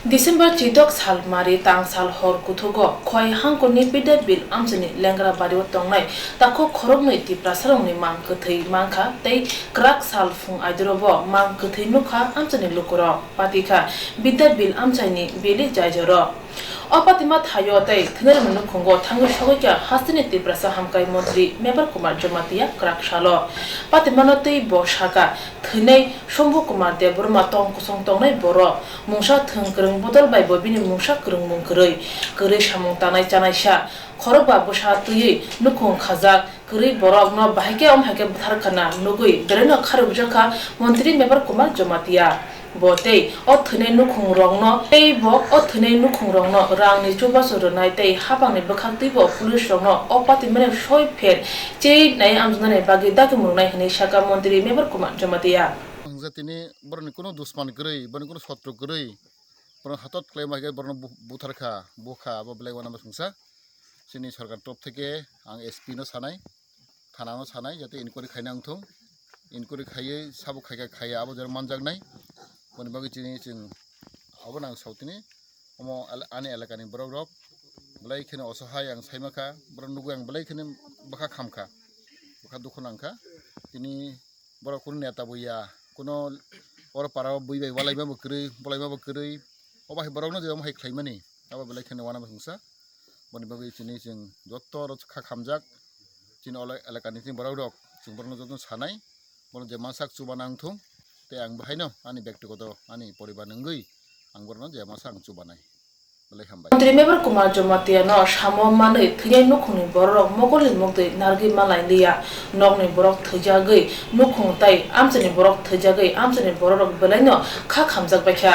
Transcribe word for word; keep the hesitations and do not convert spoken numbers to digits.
December chidok sal mari tang sal hor kuthugo Khowai hangkoni Bidya Bill amchaini lengra bario tongnai takhuk khoroknwi Tiprasarokni mang kwthwi mankha tei kwrak sal phung aidurobo mang kwthwi nukha amchaini lukurok. Patikha Bidya Bill amchaini bili jaijoro. O patima thaio tei thwinairokni nukhungo thangwi sogwi kha hasteni Tiprasa hamkai montri Mebar Kumar Jamatia kwrak salo. Patimano tei bo sakha, thwinai Shambhu Kumar Debbarma tong kusong tongnai borok. Mungsa thwng kwrwng bodol bai bo bini mungsa kwrwngmung kwrwi. Kwrwi samung tanai chanaisa, khorokba bwsa twiwi nukhung khajak, kwrwi borokno bahai khe om hai khe bwthar khana nugwi belaino kharwi bujak kha montri Mebar Kumar Jamatia. Bo tei o thwinai nukhung rokno tei bo o thwinai nukhung rokno rangni chubachu rwnai tei haphangni bwkhak twibo police rokno o patimani soi pher chei nai amjoknani bagwi dagimung rwnai hwnwi sakha montri Mebar Kumar Jamatia. Ang je tini borokni kunu dusman kwrwi, borokni kunu sotro kwrwi, borokno hatot khlaima hai khe borokno bu-, butharkha, bukha, abo belai uanama sungsa. Chini sorkar top theke ang S P no sanai, thana no sanai, jate inquiry khaina wngthung. Inquiry khaiwi sabo khaikha khaiya, abo jora manjaknai. Boni bagwi chini chwng abo nang sautini, omo ele-, ani elakani borok rok belai kheno osohai ang saimakha, borok nugwi ang belai kheno bwkha khamkha, bwkha dukhu nangkha. Tini borok kunu neta bo ya, kuno oro para o bui bai walaima bo kwrwi, bolaima bo kwrwi, obo hai borokno je omo hai khlaimani, abo belai kheno uanama sungsa. Boni bagwi chini chwng joto oro kha khamjak, chini olo elakani chini borok rok, chwng borokno jotono sanai, borok je mansak chuba nangthung, tei ang bahaino ani bektigoto ani poribar nungwi ang borokno je masa ang chubanai. Belai hambai. Montri Mebar Kumar Jamatia no samo manwi thwinai nukhungni bororok mokolni mukdwi narwgwi malai liya. Nokni borok thwijagwi nukhung tai amchaini borok thwijagwi amchaini bororok belaino kha khamjak baikha.